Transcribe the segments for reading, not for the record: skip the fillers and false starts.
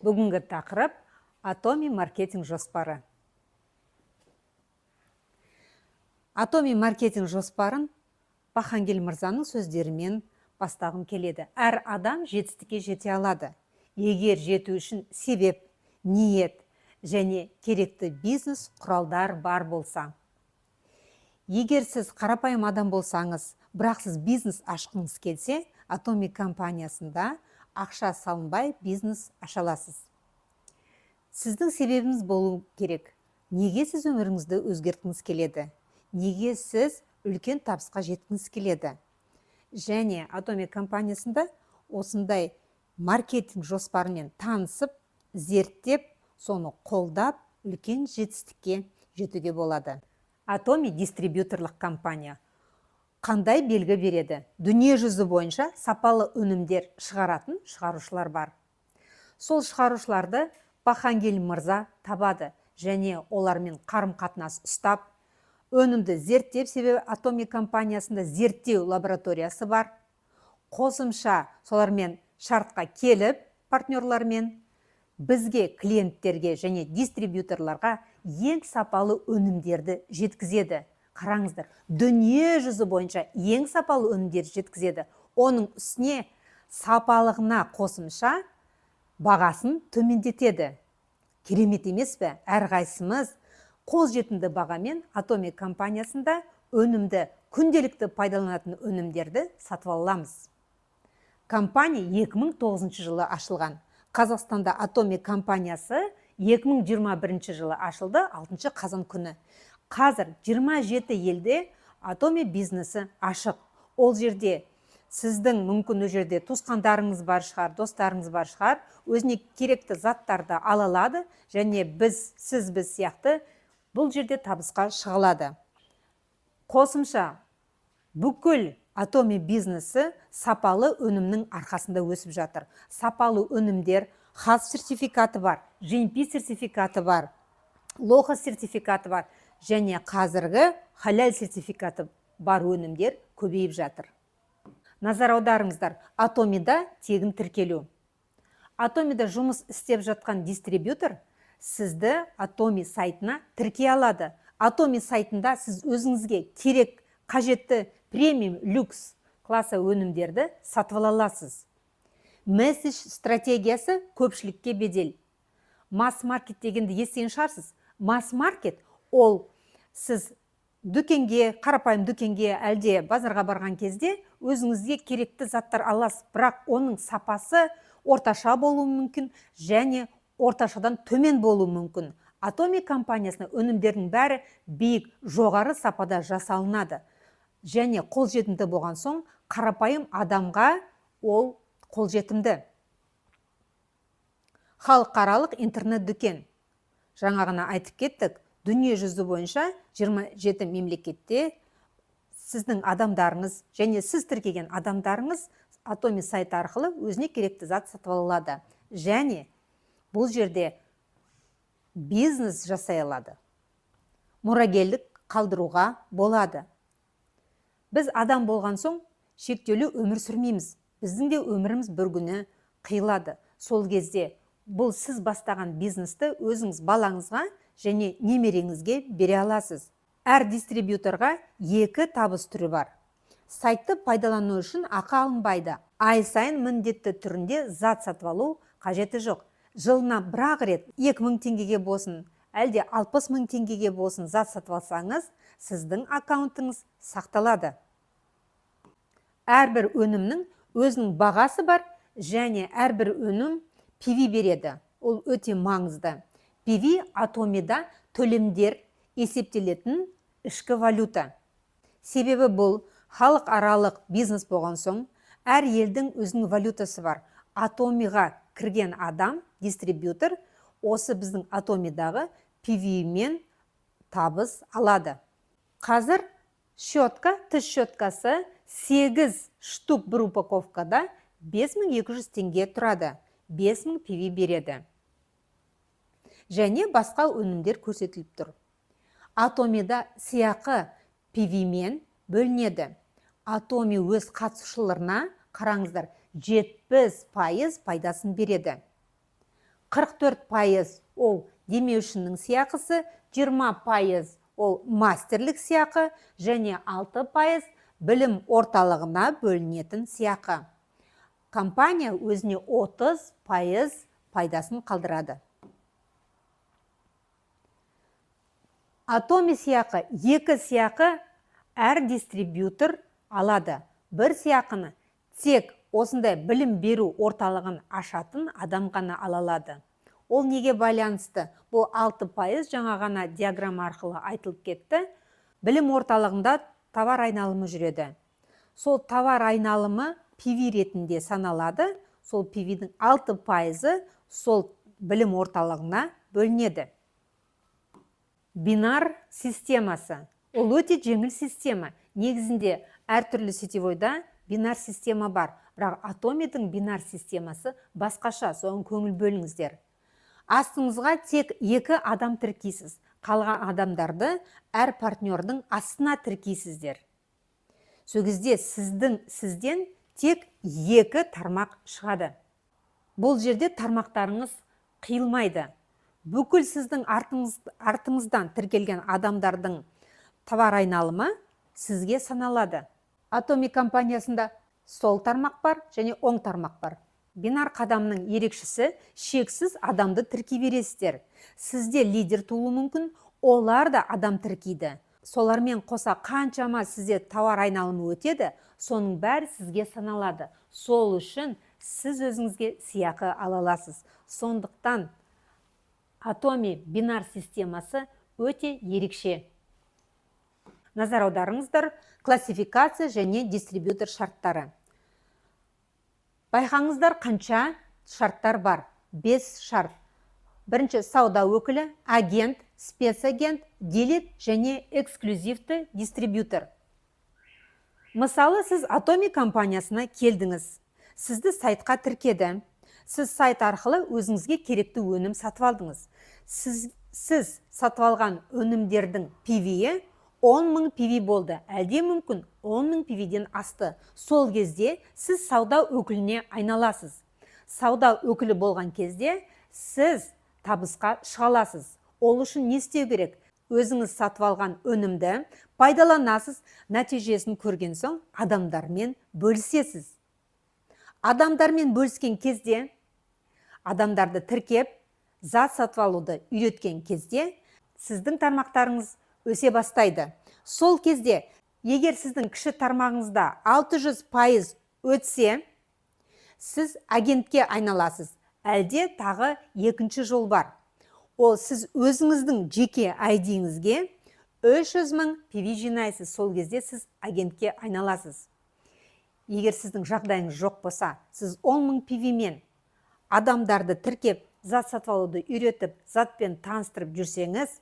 Бүгінгі тақырып: Атоми маркетинг жоспары. Атоми маркетинг жоспарын Бахангел мырзаның сөздерімен бастағым келеді. Әр адам жетістікке жете алады, егер жету үшін себеп, ниет және керекті бизнес құралдар бар болса. Егер сіз қарапайым адам болсаңыз, бірақ сіз бизнес ашқыңыз келсе, Атоми компаниясында ақша салынбай бизнес аша аласыз. Сіздің себебіңіз болу керек: неге сіз өміріңізді өзгерткіңіз келеді, неге сіз үлкен табысқа жеткіңіз келеді. Және Атоми компаниясында осындай маркетинг жоспарымен танысып, зерттеп, соны қолдап, үлкен жетістікке жетуге болады. Атоми дистрибьюторлық компания қандай белгі береді? Дүние жүзі бойынша сапалы өнімдер шығаратын шығарушылар бар. Сол шығарушыларды Бахангел мырза табады және олармен қарым қатынас ұстап, өнімді зерттеп, себебі Атоми компаниясында зерттеу лабораториясы бар. Қосымша солармен шартқа келіп, партнерлармен, бізге, клиенттерге және дистрибьюторларға ең сапалы өнімдерді жеткізеді. Қараңыздар, дүние жүзі бойынша ең сапалы өнімдерді жеткізеді. Оның үстіне сапалығына қосымша бағасын төмендетеді. Керемет емес пе? Әрқайсымыз қолжетімді бағамен Атоми компаниясында өнімді, күнделікті пайдаланатын өнімдерді сатып ала аламыз. Компания 2009 жылы ашылған. Қазақстанда Атоми компаниясы 2021 жылы ашылды, 6 қазан күні. Қазір 27 елде Атоми бизнесі ашық. Ол жерде сіздің, мүмкін, ол жерде туысқандарыңыз бар шығар, достарыңыз бар шығар, өзіне керекті заттарды ала алады және біз, сіз, біз сияқты бұл жерде табысқа шыға алады. Қосымша бүкіл Атоми бизнесі сапалы өнімнің арқасында өсіп жатыр. Сапалы өнімдер: ХАССП сертификаты бар, GMP сертификаты бар, ЛОХА сертификаты бар және қазіргі халяль сертификаты бар өнімдер көбейіп жатыр. Назар аударыңыздар: Атомида тегін тіркелу. Атомида жұмыс істеп жатқан дистрибьютор сізді Атоми сайтына тіркей алады. Атоми сайтында сіз өзіңізге керек, қажетті премиум, люкс классы өнімдерді сатып ала аласыз. Месседж стратегиясы: көпшілікке бедел. Масс маркет дегенді естіген шығарсыз. Масс маркет ол сіз дүкенге, қарапайым дүкенге әлде базарға барған кезде өзіңізге керекті заттар аласыз, бірақ оның сапасы орташа болуы мүмкін және орташадан төмен болуы мүмкін. Атоми компаниясына өнімдердің бәрі биік, жоғары сапада жасалынады және қолжетімді болған соң, қарапайым адамға ол қолжетімді. Халықаралық интернет дүкен. Жаңа ғана айтып кеттік, дүние жүзі бойынша 27 мемлекетте сіздің адамдарыңыз және сіз тіркеген адамдарыңыз Атоми сайты арқылы өзіне керекті зат сатып ала алады және бұл жерде бизнес жасай алады, мұрагерлік қалдыруға болады. Біз адам болған соң шектеулі өмір сүрмейміз. Біздің де өміріміз бір күні қиылады. Сол кезде бұл сіз бастаған бизнесті өзіңіз балаңызға және немереңізге бере аласыз. Әр дистрибьюторға екі табыс түрі бар. Сайтты пайдалану үшін ақы алынбайды. Ай сайын міндетті түрінде зат сатып алу қажеті жоқ. Жылына бір-ақ рет 2000 теңгеге болсын, әлде 60 мың теңгеге болсын зат сатып алсаңыз, сіздің аккаунтыңыз сақталады. Әрбір өнімнің өзінің бағасы бар және әрбір өнім PV береді. Ол өте маңызды. PV – Атомида төлемдер есептелетін ішкі валюта. Себебі бұл халықаралық бизнес болған соң, әр елдің өзінің валютасы бар. Атомиға кірген адам, дистрибьютор, осы біздің Атомидағы PV мен табыс алады. Қазір щетка, тіс щеткасы 8 штук бір упаковкада 5200 теңге тұрады, 5000 PV береді және басқа өнімдер көрсетіліп тұр. Атомида сыйақы PV мен бөлінеді. Атоми өз қатысушыларына, қараңыздар, 70% пайдасын береді. 44% ол демеушінің сыйақысы, 20% ол мастерлік сыйақы және 6% білім орталығына бөлінетін сыйақы. Компания өзіне 30% пайдасын қалдырады. Атоми сыйақы: 2 сыйақы әр дистрибьютор алады. Бір сыйақыны тек осындай білім беру орталығын ашатын адам ғана ала алады. Ол неге байланысты? Бұл 6% жаңа ғана диаграмма арқылы айтылып кетті. Білім орталығында товар айналымы жүреді. Сол товар айналымы PV ретінде саналады. Сол PV-дің 6%-ы сол білім орталығына бөлінеді. Бинар системасы. Ол өте жеңіл система. Негізінде әртүрлі сетевойда бинар система бар. Бірақ Атомидің бинар системасы басқаша, соған көңіл бөліңіздер. Астыңызға тек 2 адам тіркейсіз. Қалған адамдарды әр партнердің астына тіркейсіздер. Сол кезде сізден тек 2 тармақ шығады. Бұл жерде тармақтарыңыз қиылмайды. Бүкіл сіздің артыңыздан тіркелген адамдардың товар айналымы сізге саналады. Атоми компаниясында сол тармақ бар және оң тармақ бар. Бинар қадамның ерекшесі: шексіз адамды тіркей бересіздер. Сізде лидер туылуы мүмкін, олар да адам тіркейді. Солармен қоса қаншама сізде тауар айналымы өтеді, соның бәрі сізге саналады. Сол үшін сіз өзіңізге сыйақы ала аласыз. Сондықтан Атоми бинар системасы өте ерекше. Назар аударыңыздар, классификация және дистрибьютор шарттары. Байқаңыздар, қанша шарттар бар? 5 шарт. Бірінші: сауда өкілі, агент, спецагент, дилер және эксклюзивті дистрибьютор. Мысалы, сіз Атоми компаниясына келдіңіз. Сізді сайтқа тіркеді. Сіз сайт арқылы өзіңізге керекті өнім сатып алдыңыз. Сіз сатып алған өнімдердің PV-і 10 мың PV болды, әлде мүмкін 10 мың PV-ден асты. Сол кезде сіз сауда өкіліне айналасыз. Сауда өкілі болған кезде сіз табысқа шыға аласыз. Ол үшін не істеу керек? Өзіңіз сатып алған өнімді пайдаланасыз, нәтижесін көрген соң адамдармен бөлісесіз. Адамдармен бөліскен кезде, адамдарды тіркеп, зат сатып алуды үйреткен кезде сіздің тармақтарыңыз өсе бастайды. Сол кезде егер сіздің кіші тармағыңызда 600% өтсе, сіз агентке айналасыз. Әлде тағы екінші жол бар. Ол сіз өзіңіздің жеке ID-іңізге 300 мың PV жинайсыз. Сол кезде сіз агентке айналасыз. Егер сіздің жағдайыңыз жоқ болса, сіз 10 мың PV-мен адамдарды тіркеп, зат сатып алуды үйретіп, затпен таныстырып жүрсеңіз,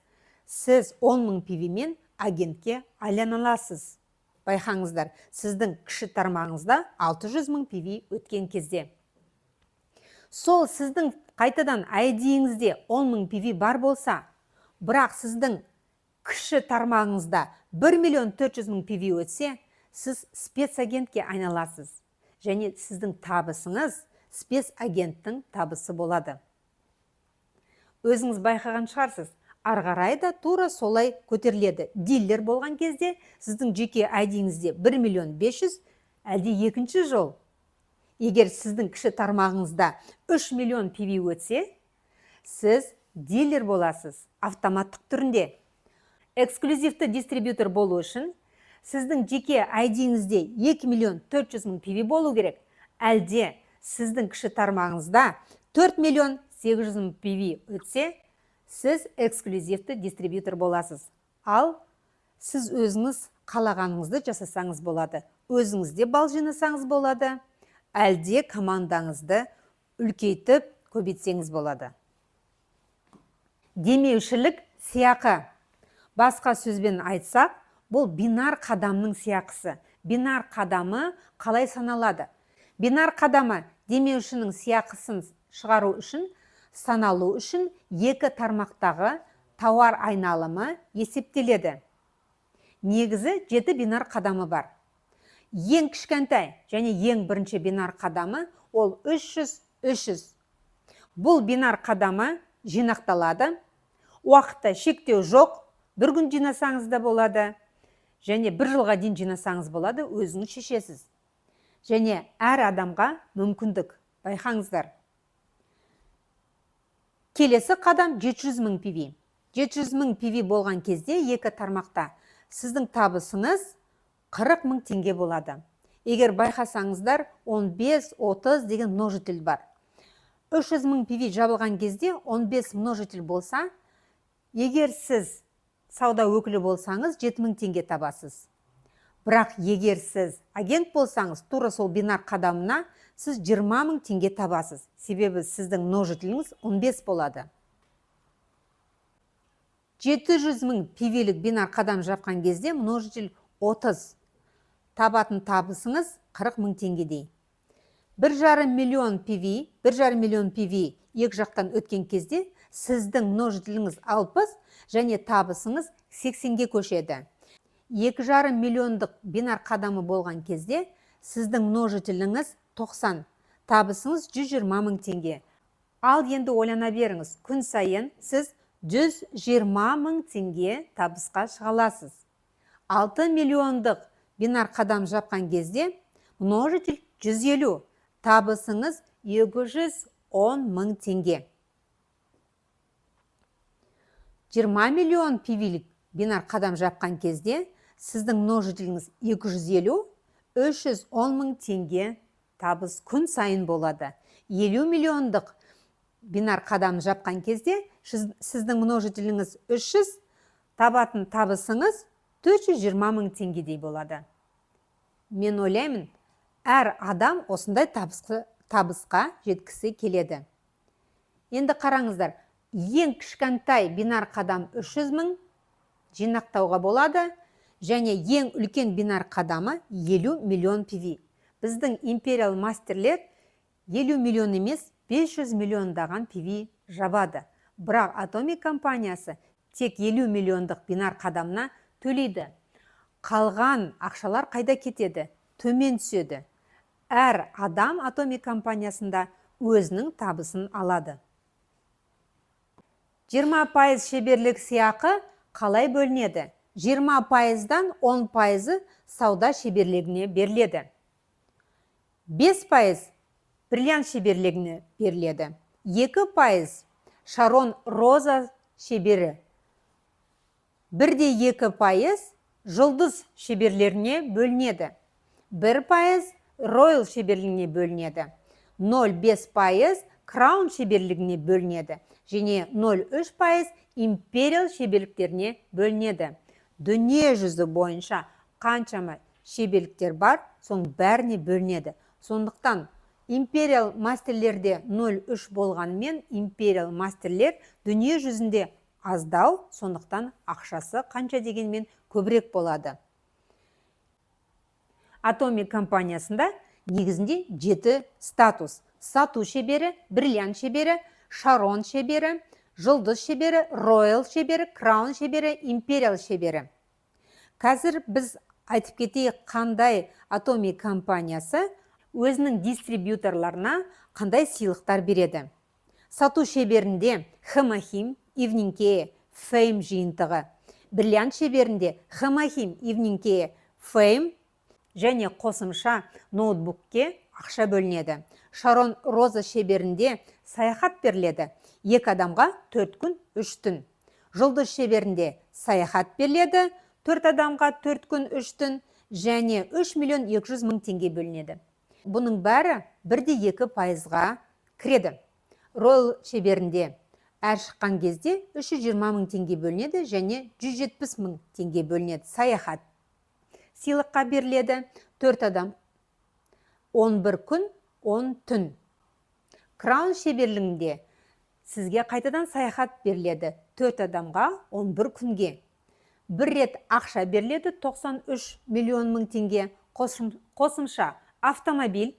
сіз 10 мың PV-мен агентке айлана аласыз. Байқаңыздар, сіздің кіші тармағыңызда 600 мың PV өткен кезде. Сол сіздің қайтадан ID-іңізде 10 мың PV бар болса, бірақ сіздің кіші тармағыңызда 1 миллион 400 мың PV өтсе, сіз спецагентке айналасыз. Және сіздің табысыңыз спецагенттің табысы болады. Өзіңіз байқаған шығарсыз, ары қарай да тура солай көтеріледі. Дилер болған кезде сіздің жеке ID-іңізде 1 миллион 500, әлде екінші жол. Егер сіздің кіші тармағыңызда 3 миллион PV өтсе, сіз дилер боласыз автоматтық түрінде. Эксклюзивті дистрибьютор болу үшін сіздің жеке ID-іңізде 2 миллион 400 мың PV болу керек. Әлде сіздің кіші тармағыңызда 4 миллион 800 мың PV өтсе, сіз эксклюзивті дистрибьютор боласыз. Ал сіз өзіңіз қалағаныңызды жасасаңыз болады. Өзіңізде бал жинасаңыз болады, әлде командаңызды үлкейтіп көбейтсеңіз болады. Демеушілік сыйақы. Басқа сөзбен айтсақ, бұл бинар қадамның сыйақысы. Бинар қадамы қалай саналады? Бинар қадамы демеушінің сыйақысын шығару үшін, саналу үшін екі тармақтағы тауар айналымы есептеледі. Негізі 7 бинар қадамы бар. Ең кішкентай және ең бірінші бинар қадамы ол 300-300. Бұл бинар қадамы жинақталады. Уақытта шектеу жоқ, бір күн жинасаңыз да болады, және бір жылға дейін жинасаңыз болады, өзіңіз шешесіз. Және әр адамға мүмкіндік, байқаңыздар. Келесі қадам 700 мың PV. 700 мың PV болған кезде екі тармақта сіздің табысыңыз 40 мың теңге болады. Егер байқасаңыздар, 15, 30 деген множитель бар. 300 мың PV жабылған кезде 15 множитель болса, егер сіз сауда өкілі болсаңыз, 7 мың теңге табасыз. Бірақ егер сіз агент болсаңыз, тура сол бинар қадамына сіз 20 мың теңге табасыз. Себебі сіздің множителіңіз 15 болады. 700 мың PV-лік бинар қадам жапқан кезде множитель 30. Табатын табысыңыз 40 мың теңгедей. 1,5 миллион PV, 1,5 миллион PV екі жақтан өткен кезде сіздің множителіңіз 60 және табысыңыз 80-ге көшеді. 2,5 миллиондық бинар қадамы болған кезде сіздің множителіңіз 90, табысыңыз 120 мың теңге. Ал енді ойлана беріңіз, күн сайын сіз 120 мың теңге табысқа шыға аласыз. 6 миллиондық бинар қадам жапқан кезде множитель 150, табысыңыз 210 мың теңге. 20 миллион PV-лік бинар қадам жапқан кезде сіздің множителіңіз 250, 310 мың теңге табыс күн сайын болады. 50 миллиондық бинар қадам жапқан кезде сіздің множителіңіз 300, табатын табысыңыз 420 мың теңгедей болады. Мен ойлаймын, әр адам осындай табысқа жеткісі келеді. Енді қараңыздар, ең кішкентай бинар қадам 300 мың жинақтауға болады, және ең үлкен бинар қадамы 50 миллион PV. Біздің империал мастерлер 50 миллион емес, 500 миллиондаған PV жабады. Бірақ Атоми компаниясы тек 50 миллиондық бинар қадамына төлейді. Қалған ақшалар қайда кетеді? Төмен түседі. Әр адам Атоми компаниясында өзінің табысын алады. 20% шеберлік сыйақы қалай бөлінеді? 20%-дан 10%-ы сауда шеберлігіне беріледі. 5% бриллиант шеберлігіне беріледі. 2% Шарон Роза шебері. 1,2% жұлдыз шеберлеріне бөлінеді. 1% роял шеберлігіне бөлінеді. 0,5% краун шеберлігіне бөлінеді. Және 0,3% империал шеберліктеріне бөлінеді. Дүние жүзі бойынша қаншама шеберліктер бар, соның бәріне бөлінеді. Сондықтан империал мастерлерде 0,3 болғанымен, империал мастерлер дүние жүзінде аздау, сондықтан ақшасы қанша дегенмен көбірек болады. Атоми компаниясында негізінде 7 статус: сату шебері, бриллиант шебері, Шарон шебері, жұлдыз шебері, роял шебері, краун шебері, империал шебері. Қазір біз айтып кетейік, қандай Атоми компаниясы өзінің дистрибьюторларына қандай сыйлықтар береді. Сату шеберінде Хемохим, Evening Care, Fame жиынтығы. Бриллиант шеберінде Хемохим, Evening Care, Fame және қосымша ноутбукке ақша бөлінеді. Шарон Роза шеберінде саяхат беріледі, екі адамға 4 күн 3 түн. Жұлдыз шеберінде саяхат беріледі, төрт адамға 4 күн 3 түн және 3 миллион 200 мың теңге бөлінеді. Бұның бәрі 1,2%-ға кіреді. Роял шеберінде әр шыққан кезде 320 мың теңге бөлінеді және 170 мың теңге бөлінеді. Саяхат сыйлыққа беріледі, төрт адам 11 күн 10 түн. Краун шеберлігінде сізге қайтадан саяхат беріледі, төрт адамға 11 күнге. Бір рет ақша беріледі, 93 миллион мың теңге, қосымша автомобиль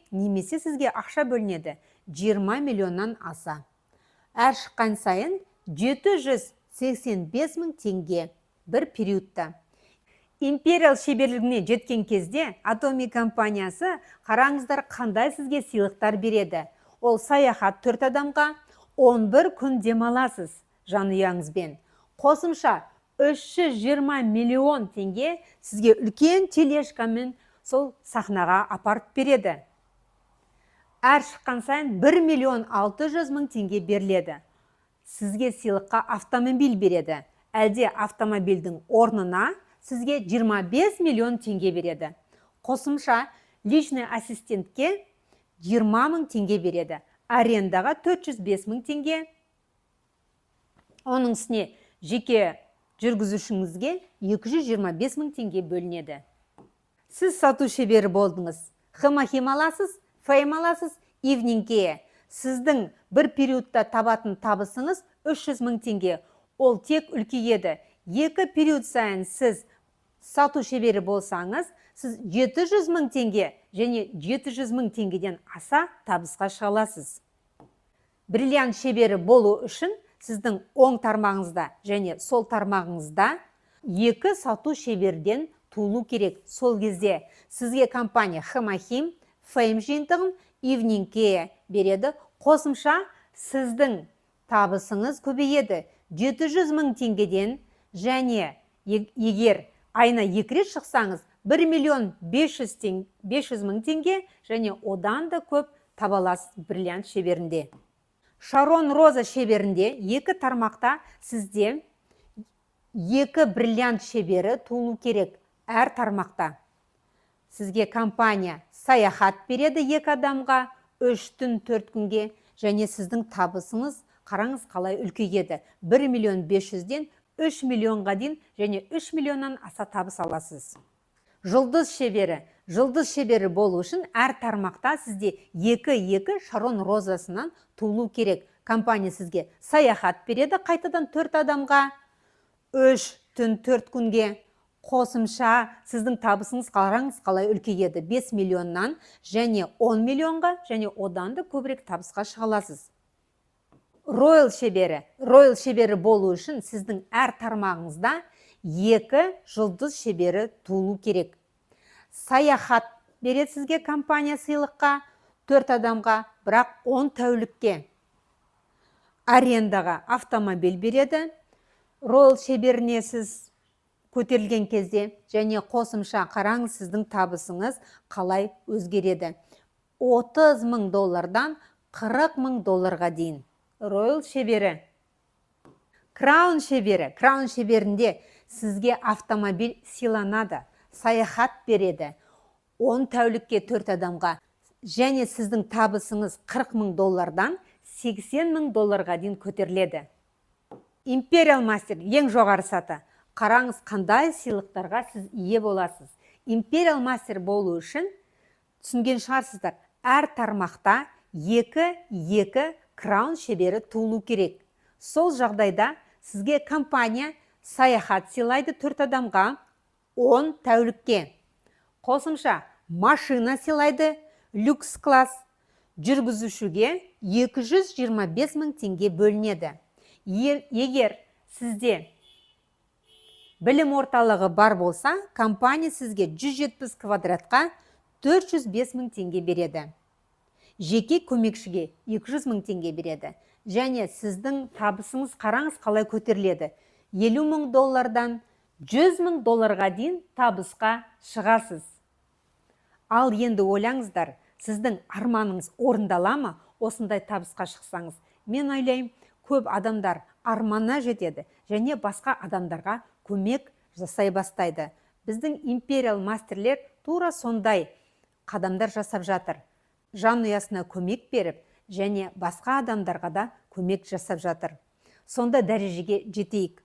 немесе сізге ақша бөлінеді 20 миллионнан аса. Әр шыққан сайын 785 мың теңге бір периодта. Империал шеберлігіне жеткен кезде Атоми компаниясы, қараңыздар, қандай сізге сыйлықтар береді. Ол саяхат төрт адамға, 11 күн демаласыз жанұяңызбен. Қосымша 320 миллион теңге сізге үлкен тележкамен сол сахнаға апарып береді. Әр шыққан сайын 1 миллион 600 мың теңге беріледі. Сізге сыйлыққа автомобиль береді, әлде автомобильдің орнына сізге 25 миллион теңге береді. Қосымша личный ассистентке 20 мың теңге береді, арендаға 405 мың теңге, оның үстіне жеке жүргізушіңізге 225 мың теңге бөлінеді. Сіз сату шебері болдыңыз, Хемохим аласыз, Фейм аласыз, Ивнинге. Сіздің бір периодта табатын табысыңыз 300 мың теңге, ол тек үлкейеді. Екі период сайын сіз сату шебері болсаңыз, сіз 700 мың теңге және 700 мың теңгеден аса табысқа шыға аласыз. Бриллиант шебері болу үшін сіздің оң тармағыңызда және сол тармағыңызда екі сату шеберден туылу керек. Сол кезде сізге компания Хемохим, Фейм жиынтығын, Ивнинге береді. Қосымша сіздің табысыңыз көбейеді 700 мың теңгеден және егер айына екі рет шықсаңыз, 1 миллион 500 мың теңге және одан да көп таба аласыз бриллиант шеберінде. Шарон Роза шеберінде екі тармақта сізде екі бриллиант шебері туылу керек. Әр тармақта сізге компания саяхат береді екі адамға 3 түн 4 күнге және сіздің табысыңыз, қараңыз, қалай үлкейеді: 1 миллион 500-ден 3 миллионға дейін және 3 миллионнан аса табыс аласыз. Жұлдыз шебері. Жұлдыз шебері болу үшін әр тармақта сізде екі-екі Шарон Розасынан туылу керек. Компания сізге саяхат береді қайтадан төрт адамға 3 түн 4 күнге. Қосымша сіздің табысыңыз, қараңыз, қалай үлкейеді: 5 миллионнан және 10 миллионға және одан да көбірек табысқа шыға аласыз. Роял шебері. Роял шебері болу үшін сіздің әр тармағыңызда екі жұлдыз шебері туылу керек. Саяхат береді сізге компания сыйлыққа төрт адамға, бірақ 10 тәулікке. Арендаға автомобиль береді роял шеберіне сіз көтерілген кезде және қосымша, қараңыз, сіздің табысыңыз қалай өзгереді: 30 мың доллардан 40 мың долларға дейін. Роял шебері. Краун шебері. Краун шеберінде сізге автомобиль сыйланады, саяхат береді 10 тәулікке төрт адамға және сіздің табысыңыз 40 мың доллардан 80 мың долларға дейін көтеріледі. Империал мастер, ең жоғары саты. Қараңыз, қандай сыйлықтарға сіз ие боласыз. Империал мастер болу үшін, түсінген шығарсыздар, әр тармақта екі екі краун шебері туылу керек. Сол жағдайда сізге компания саяхат сыйлайды төрт адамға 10 тәулікке, қосымша машина сыйлайды люкс класс, жүргізушіге 225 мың теңге бөлінеді. Егер сізде білім орталығы бар болса, компания сізге 170 квадратқа 405 мың теңге береді, жеке көмекшіге 200 мың теңге береді және сіздің табысыңыз, қараңыз, қалай көтеріледі: 50 мың доллардан 100 мың долларға дейін табысқа шығасыз. Ал енді ойлаңыздар, сіздің арманыңыз орындала ма осындай табысқа шықсаңыз? Мен ойлаймын, көп адамдар арманына жетеді және басқа адамдарға көмек жасай бастайды. Біздің империал мастерлер тура сондай қадамдар жасап жатыр, жанұясына көмек беріп және басқа адамдарға да көмек жасап жатыр. Сонда дәрежеге жетейік.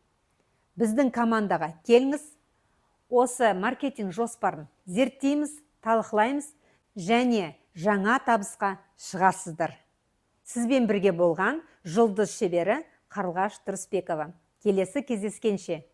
Біздің командаға келіңіз, осы маркетинг жоспарын зерттейміз, талқылаймыз және жаңа табысқа шығасыздар. Сізбен бірге болған жұлдыз шебері Қарлығаш Тұрысбекова. Келесі кездескенше!